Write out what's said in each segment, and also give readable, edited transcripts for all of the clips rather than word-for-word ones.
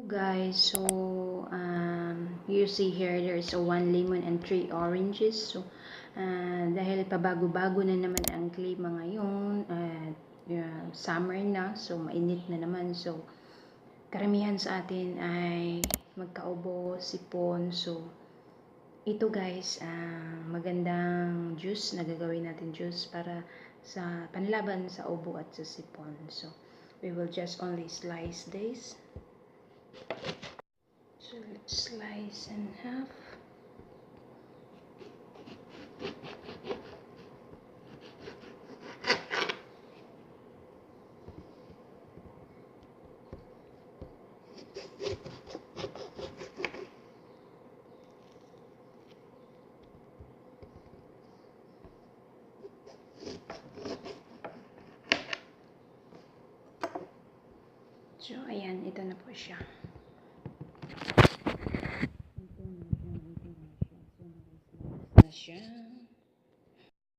Guys, so you see here there's a 1 lemon and 3 oranges. So dahil pabago-bago na naman ang klima ngayon at summer na, so mainit na naman, so karamihan sa atin ay magkaubo, sipon. So ito guys, magandang juice na gagawin natin, juice para sa panlaban sa ubo at sa sipon. So we will just only slice this. So let's slice in half. So ayan, ito na po siya.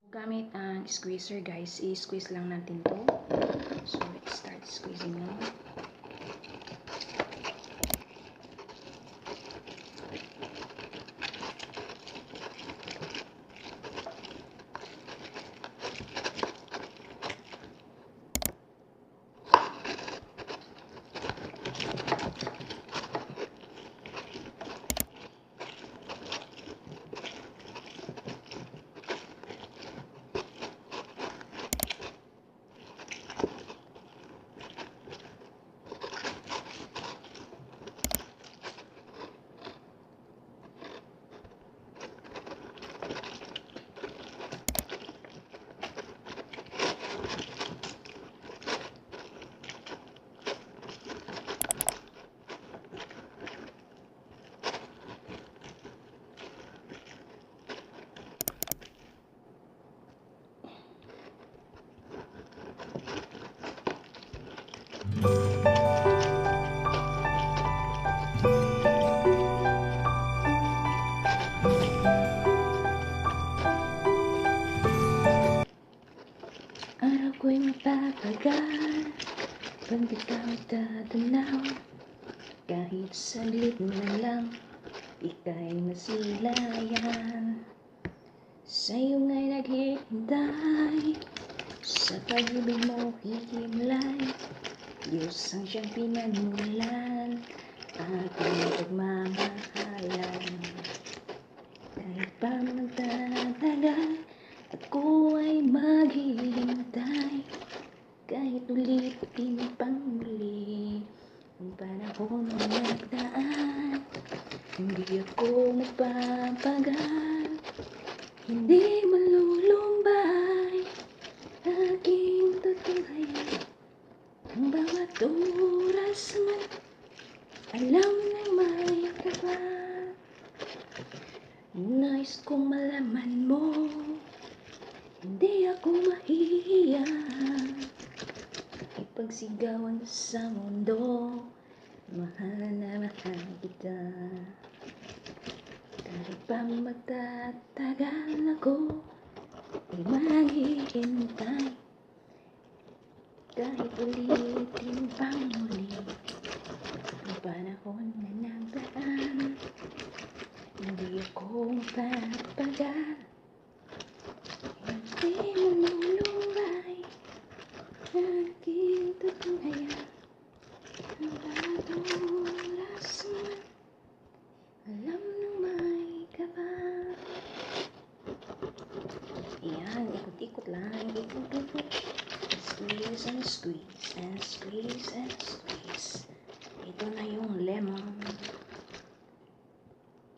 Gamit ang squeezer guys, i-squeeze lang natin to. So let's start squeezing now. Araw ko'y mapapagal pag di ka magtatanaw, kahit saglit na lang ika'y masilayan. Sa'yo nga'y naghihintay, sa pag-ibig mo hihimlay, Diyos ang siyang pinagmulan, aking pagmamahalan. Kahit pa magtatagal, ako ay maghihintay, kahit ulitin pang muli ang panahon na nagdaan. Hindi ako magpapagal, hindi malulumbay, aking tutulayan. Ang bawat oras mo, alam nang may kaba. Nais kong malaman mo, hindi ako mahihiya ipagsigawan sa mundo, mahal na mahal kita. Kahit pa magtatagal ako, ay maghihintay, kahit ulitin pang muli ang panahon na nagdaan. Hindi ako mapapagal, hindi malulumbay, aking tutulayan. Ang bawat oras mo, alam nang may kaba. Ayan, ikot-ikot lang, ikot-ikot. Squeeze and squeeze and squeeze and squeeze. Ito na yung lemon.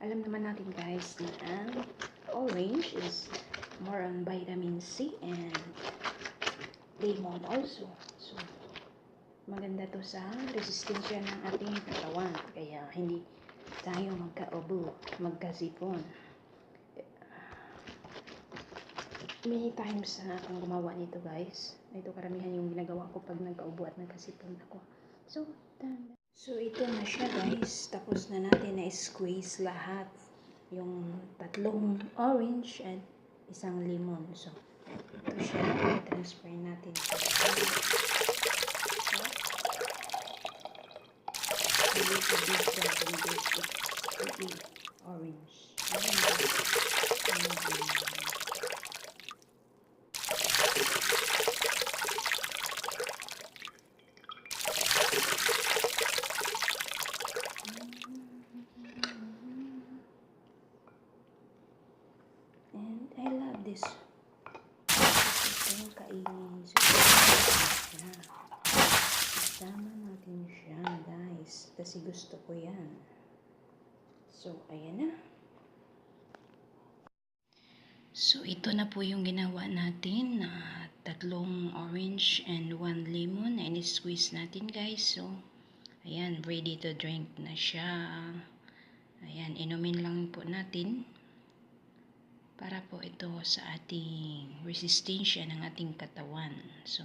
Alam naman natin guys na ang orange is more on vitamin C and lemon also. So maganda to sa resistensya ng ating katawan, kaya hindi tayo magkaubo, magkasipon. Many times na akong gumawa nito guys. Ito karamihan yung ginagawa ko pag nagkaubo at nagkasipon ako. So ito na siya guys. Tapos na natin na squeeze lahat. Yung 3 orange at 1 lemon. So ito siya. I-transfer natin. Orange. And I love this. Ito kainin. So, isama natin siya, guys. Kasi gusto ko yan. So, ayan na. So, ito na po yung ginawa natin. 3 orange and 1 lemon. And squeeze natin, guys. So, ayan, ready to drink na siya. Ayan, inumin lang po natin. Para po ito sa ating resistensya ng ating katawan. So,